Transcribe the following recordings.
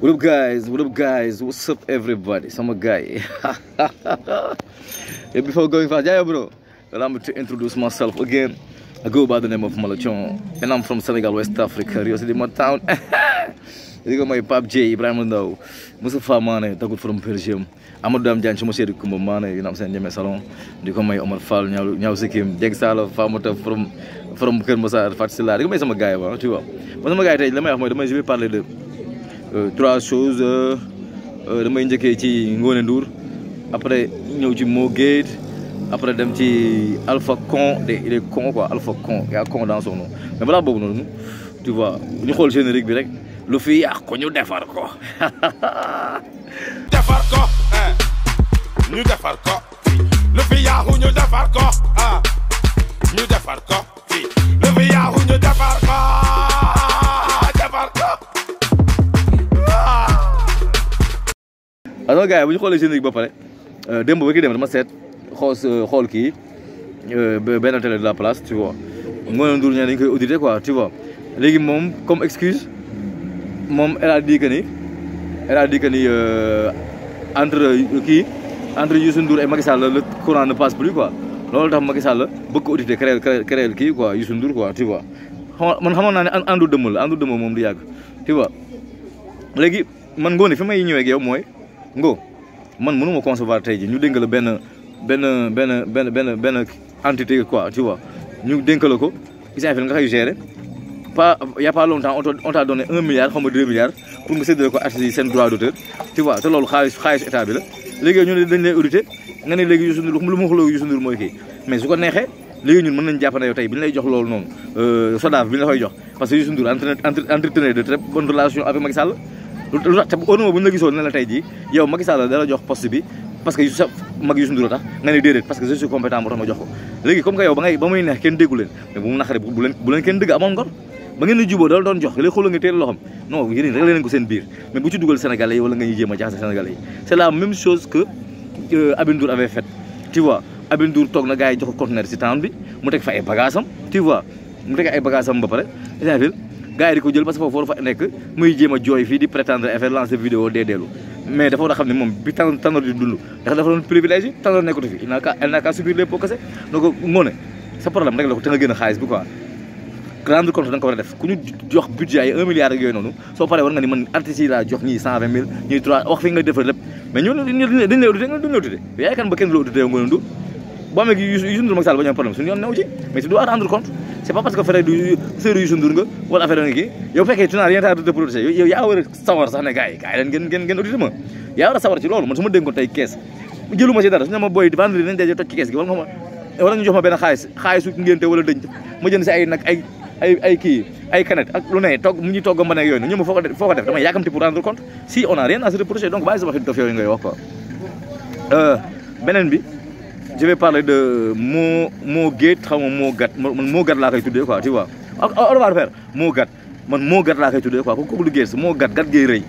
What up guys, what up guys, what's up everybody, sama guy. Yeah, before going fast, yeah bro, allow me to introduce myself again. I go by the name of Malachon and I'm from Senegal, West Africa, Rio City, my town. You got my Pap J, Ibrahim Ndao, Mustafa Mane, Tagut from Belgium. Amadou Dam Diagne suma chéri Kumba Mane, you know what I'm saying, Jeme Salon. You got my Omar Fall, Nyao Sikim, Jeg Sala, Famota from Kër Massar, Fat Silla. You got my sama guy, tu vois. Moi sama guy, je vais parler de trois choses. Damay njëkkee ci Ngoné Ndour, après ñëw ci Mo Gates, après dem ci Alpha Con, il est con quoi, Alpha Con, il y a con dans son nom. Mais voilà boobu noonu, tu vois, ñu xool générique bi rek, lu fi yàq ko ñu defar ko. Defar ko, ñu defar ko, lu fi yàqu ñu defar ko, ñu defar ko, lu fi yàqu ñu defar ko, defar ko. Alors gars yi bu ñu xoolee générique ba pare démb ba ki dem dama seet xool kii benn télé de la place tu vois Ngoné Ndour ñaa dañ koy auditer quoi tu vois léegi moom comme excuse moom elle a dit que ni entre Youssou Ndour et Macky Sall le courant ne passe plus quoi loolu tax Macky Sall bëgg ko auditer créer kii quoi Youssou Ndour quoi tu vois man xamoon naa ne andu dëmm moom du yàgg tu vois léegi man Ngoné fi may ñëwee ak yow mooy Ngo man mënuma concevoir tey ji ñu dénk la benn entité quoi tu vois ñu dénk la ko Issa Fil nga koy gérer pas y a pas longtemps on t'a donné 1 milliard xaw ma 2 milliards pour nga séddale ko artistes yi seen droit d'auteur tu vois te loolu xaalis état bi la léegi ñu ne dañ lay auditer nga ne léegi Youssou Ndour lu ma wax Youssou Ndour mooy kii mais su ko neexee léegi ñun mën nañ jàpp ne yow tey bi ñu lay jox loolu noonu SODAV bi ñu la koy jox parce que Youssou Ndour entretenait de très bonnes relations avec Macky Sall lu tax te au moins bu ñu la gisoon ne la tey jii yow Macky Sall dala jox poste bi parce que sa mag Youssou Ndour tax nga ne déedéet parce que je suis compétent moo tax ma jox ko léegi comme que yow ba muy neex kenn déggu leen mais bu mu naqare bu leen kenn dëgg amoon ngor ba ngeen di juboo dala doon jox léegi xoolal nga téere loxam non yéen rek leen ko seen biir mais bu ci dugal Sénégalais yi wala nga ñuy jéem a jaxase Sénégalais yi c'est la même chose que Aby Ndour avait fait tu vois Aby Ndour toog na gars yi jox ko conteneur si town bi mu teg fa ay bagages am tu vois mu teg ay bagages am ba pare gars yi di ko jël parce que foofu fa nekk muy jéem a jooy fii di prétendre effet lancer vidéo deedeelu mais dafa war a xam ne moom bi Tanor di dund dafa doon privilège Tanor nekkatu fi elle n'a qu'à subir les pots cassés donc Ngoné sa problème rek la ko te nga gën a xaalis bi quoi rendre compte da nga ko war a def ku ñu jox budget yi 1 milliard ak yooyu noonu soo paree war nga ni man artistes yi laa jox ñii 120 000 ñuy 3 wax fi nga defal lépp mais ñoo dañ lay audité nga duñ la audité yaay kan ba kenn la audité yow Ngoné Ndour boo amee Youssou Ndour Macky Sall ba ñu am problème suñu yoon new ci mais tu dois rendre compte c'est pas parce que frère du sœur Youssou Ndour nga wala affaire nga kii yow fekkee tu n'as rien à te protéger yow yaa war a sawar sax ne gars yi leen ngeen audité ma yaa war a sawar ci loolu man su ma dénkoon tey kees jëluma ci dara su ñu ma booy vendredi nañ daje toj ci kees gi wala ñu jox ma benn xaalisu ngénte wala dënj ma jënd si ay nag ay kii ay canette ak lu ne togg mu ñuy togg mba ne yooyu ñu ma foo ko def damay yaakamti pour rendre compte si on a rien à se reprocher donc bàyyi sama xit dof yooyu ngay wax quoi beneen bi je vais parler de Mo Gates xaw ma Mo Gates laa koy tuddee quoi tu vois au revoir frère Mo Gates man Mo Gates laa koy tuddee quoi kooku du Gates Mo Gates gay rëy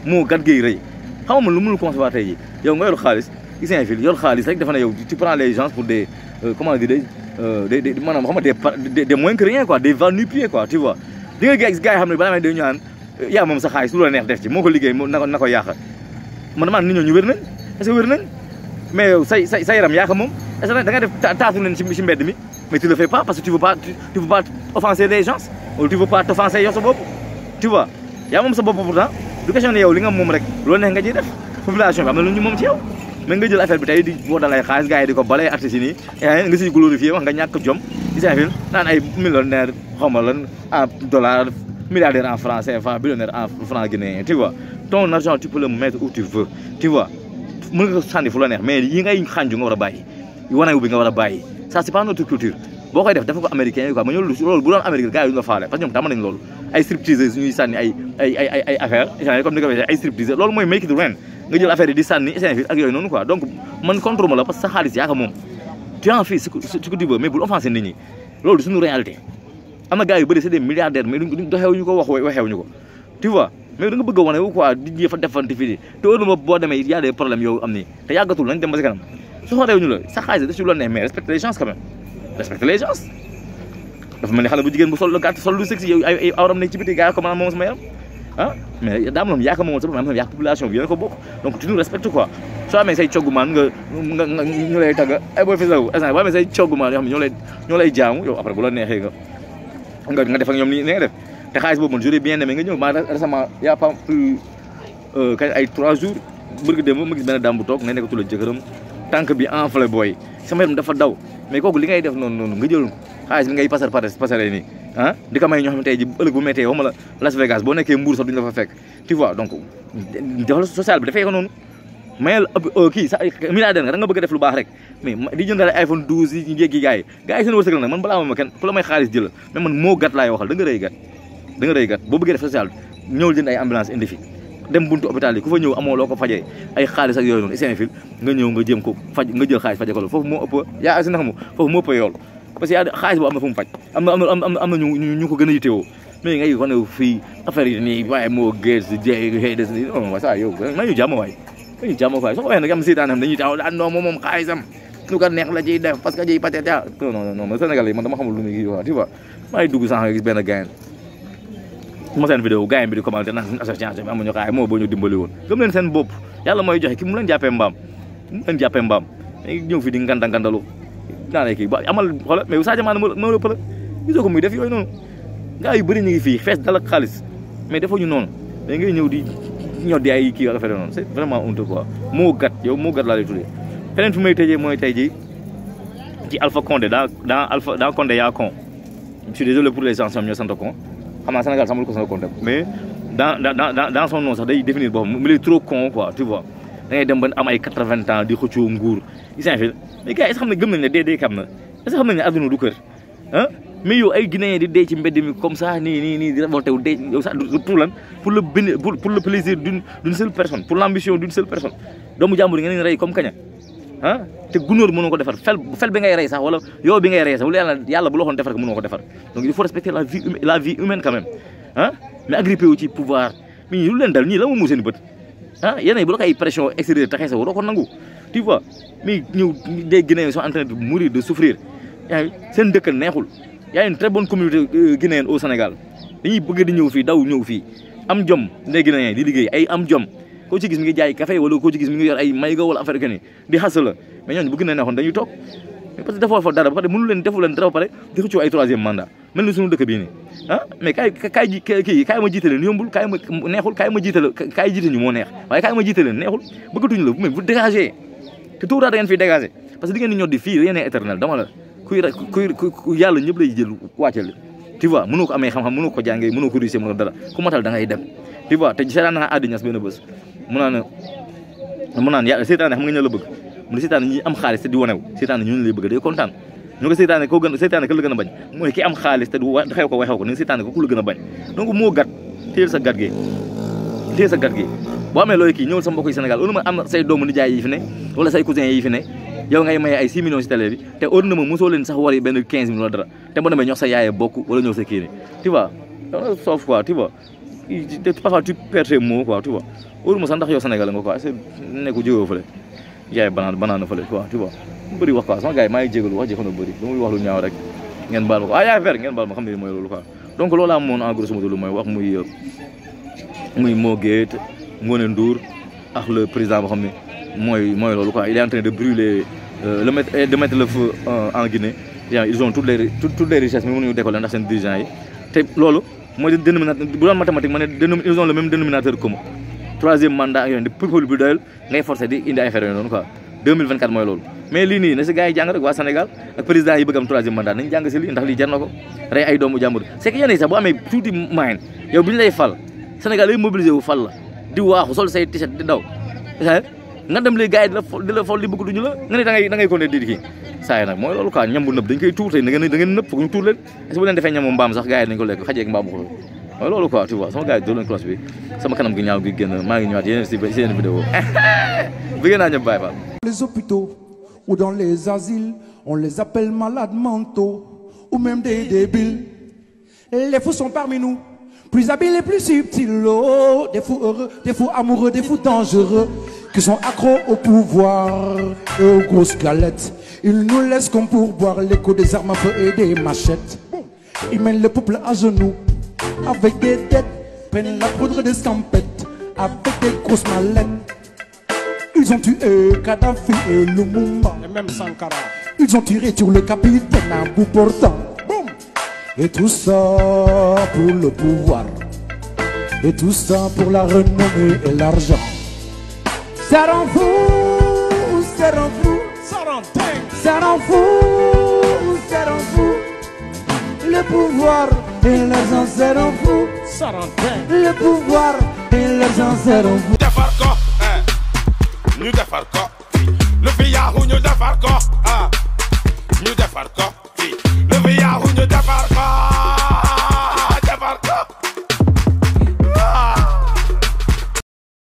Mo Gates gay rëy xam nga man lu mënul concevoir tey jii yow nga yor xaalis Issa Fil yor xaalis rek dafa ne yow tu prends les gens pour des comment dire des maanaam xam nga des moins que rien quoi des va-nu-pieds quoi tu vois di nga gis gars yi xam ne balaa may day ñu naan yaa moom sa xaalis lu la neex def ci moo ko liggéey na ko yàq man damaa nit ñoo ñu wér nañ est-ce que wér nañ mais yow sa yaram yaa xam moom est-ce que da nga def taatu leen ci mbedd mi mais tu le fais pas parce que tu veux pas offenser les gens ou tu veux pas t'offenser yow sa bopp tu vois yaa moom sa bopp pourtant du question ne yow li nga moom rek loolu neex nga ciy def population bi am na lu ñu moom ci yow mais nga jël affaire bi tey di boo dalay xaalis gars yi di ko balee artistes yi nii nga siy glorifier wax nga ñàkk jom Issa Fil naan ay millionnaire xaw ma lan en dollar milliardaire en franc CFA billionnaire en franc guinéen tu vois ton argent tu peux le mettre où tu veux tu vois mën nga ko sànni fu la neex mais yi ngay xànju nga war a bàyyi wane bi nga war a bàyyi ça c'est pas notre culture boo koy def dafa ko américain yi quoi ma ñëw loolu bu doon Amérique gars yi duñ la faale parce que ñoom tàmm nañ loolu ay stripteaseurs ñuy sànni ay affaire comme ni ko waxee ay stripteaseurs loolu mooy make it rain nga jël affaire yi di sànni Issa Fil ak yooyu noonu quoi donc man contre ma la parce que sa xaalis yaa ko moom tu en fais ce que tu veux mais bul offenser nit ñi loolu du suñu réalité am na gars yu bëri c'est des milliardaires mais doxewuñu ko waxewuñu ko tu vois mais da nga bëgg a wane wu quoi di fa defante fii te ëllëg boo demee y a des problèmes yow am ni te yàggatul nañ dem ba si kanam su xoolee la sa xaalis daf ci lu la neex mais respecte les gens quand même respecte les gens dafa mel ni xale bu jigéen bu sol lu gàtt sol lu sexy yow ay awram nekk ci biti gars yi comme moom sama yaram ah mais daa am loo xam yaa ko moomoon sa bopp am yaa population bi yéen ko bokk donc tu nous respectes quoi soo amee say coggumaan nga ñu lay tagga ay booy fisaw instant boo amee say coggumaan yoo xam ne ñoo lay jaamu yow après bu la neexee nga def ak ñoom ni nga def te xaalis boobu man j'aurais bien aimé nga ñëw ma récemment y a pas plus kay ay 3 jours bërg démb ma gis benn daam bu toog nga nekkatul a jëkkëram tànk bi enflé booy sama yaram dafa daw mais kooku li ngay def noonu nga jël xaalis bi ngay pasare nii ah di ko may ñoo xam ne tey ji ëllëg bu méttee waxuma la Las Vegas boo nekkee Mbour sax duñ la fa fekk tu vois donc defal social bi dafay ko noonu mayel kii sa milliardaire nga da nga bëgg a def lu baax rek mais di jëndale iPhone 12 yi jéggi gars yi seen wërsëg la nag man balaa ma kenn ku la may xaalis jël mais man moo gat laay waxal da nga rëy gat boo bëggee def social ñëwul jënd ay ambulance indi fi dem buntu hôpital yi ku fa ñëw amoo loo ko fajee ay xaalis ak yooyu noonu Saint-Fil nga ñëw nga jéem ko faj nga jël xaalis faje ko loolu foofu moo ëpp yaa asi na xam foofu moo ëpp yool parce que yaa xaalis boo am na fu mu faj am na ñu ko gën a yittewoo mais ngay wane fii affaire yi nii waaye moo gées xëy des ni non ça yow ma ñu jàmm waay soo ko waxee nag am seetaan xam dañuy taxaw daan non moom xaalisam lu ko neex la ciy def parce que jiy peut-être ya non man Sénégal yi man dama xamul lu muy wax tu vois maa ngi dugg sànq gis benn gayen ma seen vidéo gayen bi di commenté naan suñu association bi amuñu xaay moo boo ñu dimbali woon gëm leen seen bopp yàlla mooy joxe ki mu leen jàppee mbaam ñëw fi di ngandalu naa ne kii ba amal xoolal mais Sadio Mané moo la pëla gisoo ko muy def yooyu noonu gars yu bëri ñu ngi fii fees dal ak xaalis mais defoo ñu noonu da ngay ñëw di ñoddi ay kii ak affaire noonu c'est vraiment honteux quoi moo gat laa lay tuddee feneen fi may tëjee mooy tey jii ci Alpha Condé dans Condé yaa con je suis désolé pour les gens ñoo sant con xam naa Sénégal samul ko sant Condé mais dans son nom sax day définir boppam il est trop con quoi tu vois da ngay dem ba am ay 80 ans di xëccoo nguur Saint-Fil mais gars yi xam ne gëm nañ ne dee kam na est-ce que xam nañ ne adduna du kër ah mais yow ay Guinéen di dee ci mbedd mi comme ça nii di révolté wu dee yow sax pour lan pour le plaisir d'une seule personne pour l'ambition d'une seule personne doomu jàmbur yi nga leen rey comme kaña ah te gunóor mënoo ko defar fel bi ngay rey sax wala yow bi ngay rey sax wala yàlla bu loxoon defar ko mënoo ko defar donc il faut respecter la vie humaine quand même ah mais agrippé wu ci pouvoir mais ñii lu leen dal ñii la mu seen bët ah yeneen bu la ko ay pression extérieure taxee sa waroo ko nangu tu vois mais ñëw des Guinéens sont en train de mourir de souffrir yaa seen dëkk neexul y a une très bonne communauté guinéenne au Sénégal dañuy bëgg di ñëw fii daw ñëw fii am jom des Guinéens di liggéey ay am jom koo ci gis mi ngi jaay café wala koo ci gis mi ngi yor ay mayga wala affaire ni di xas la mais ñooñu bëgg na neexoon dañuy toog parce que defoo fa dara ba pare mënu leen defu leen dara ba pare di xëccoo ay 3e mandat mel ni suñu dëkk bii nii ah mais kaay ma jiite leen yombul kaay ma neexul kaay jiite ñu moo neex waaye kaay ma jiite leen neexul bëggatuñu la mais vous dégagez te tout da ngeen fiy dégager parce que di ngeen di ñoddi fii rien n'est éternel dama la kuy yàlla ñëpp lay jël wàcceel tu vois mënoo ko amee xam-xam mënoo ko jàngee mënoo ko réussir mënoo dara ku matal da ngay dem tu vois te seetaan naa Adi Niass benn bés mu naan yàlla seetaan xam nga ñoo la bëgg mu ne seetaan ñi am xaalis te di wanew seetaan ñu lay bëgg day kontaan ñu ko seetaan ko gën seetaan ka la gën a bañ mooy ki am xaalis te du xew ko waxew ko ni seetaan ko ku la gën a bañ donc moo gat téyel sa gat gi boo amee looy kii ñëwul sa mbokk yi Sénégal au am na say doomu nijaay yi fi ne wala say cousin yi fi ne yow ngay maye ay 6 millions ci télé bi te au na ma mosoo leen sax wari benn 15 millions dara te boo demee ñox sa yaayee bokk wala ñëw sa kii ni tu vois sauf quoi tu vois parfois tu perds tes mots quoi tu vois óoruma sax ndax yow Sénégal nga quoi c'est nekku jógoo fële yaay banaan fële quoi tu vois bëri wax quoi sama gars yi maa ngi jégalu wax ji xam na bëri lu muy wax lu ñaaw rek ngeen baal ma ko yaay fer ngeen baal ma xam ne mooy loolu quoi donc loolu laa moon en grosso modo lu mooy wax muy Mo Gates Ngoné Ndour ak le président boo xam ne mooy loolu quoi il est en train de brûler de mettre le feu en Guinée ils ont toutes les richesses mais mënuñu décoller ndax seen dirigeants yi te loolu mooy dénominateur bu doon mathématique ma ne ils ont le même dénominateur commun 3e mandat ak yooyu peuple bi doyal ngay forcé di indi affaire yooyu noonu quoi 2024 mooy loolu mais lii nii na si gars yi jàng rek waa Sénégal ak président yi bëgg am 3e mandat nañ jàng si lii ndax lii jar na ko rey ay doomu jàmbur c'est que yéen sax boo amee tuuti moyen yow bi ñu lay fal Sénégal lay mobilisé wu fal la di waaxu sol say t-shirt di daw nga dem léegi gars yi di la fol di bëgg duñu la nga ne da ngay continuer di kii saa yi nag mooy loolu quoi ñam bu nëb dañ koy tuur tey da ngeen nëb foog ñu tuur leen est-ce que bu leen defee ñamu mbaam sax gars yi dañ ko lekk xajeeg mbaam ko mooy loolu quoi tu vois sama gars yi doo leen cloche bi sama kanam gi ñaaw gi génn maa ngi ñëwaat yeneen si yeneen vidéo bi ngeen naa ñëpp bàyyi fa les hôpitaux ou dans les asiles on les appelle malades mentaux ou même des débiles les fous sont parmi nous plus habiles et plus subtils oh, des fous heureux des fous amoureux des fous dangereux qui sont accros au pouvoir et aux grosses galettes. Ils nous laissent comme pour boire l'écho des armes à feu et des machettes. Ils mènent le peuple à genoux avec des dettes prennent la poudre des scampettes avec des grosses mallettes. Ils ont tué Kadhafi et Lumumba. Et même Sankara. Ils ont tiré sur le capitaine à bout portant. Boum. Et tout ça pour le pouvoir. Et tout ça pour la renommée et l'argent. Ça rend fou, ça rend fou, Ça rend dingue. ça rend fou, ça rend fou. Le pouvoir et l'argent, ça rend fou. Ça rend dingue. Le pouvoir et l'argent, ça rend fou. defar ko ñu defar ko lu fi yaaxu ñu defar ko ñu defar ko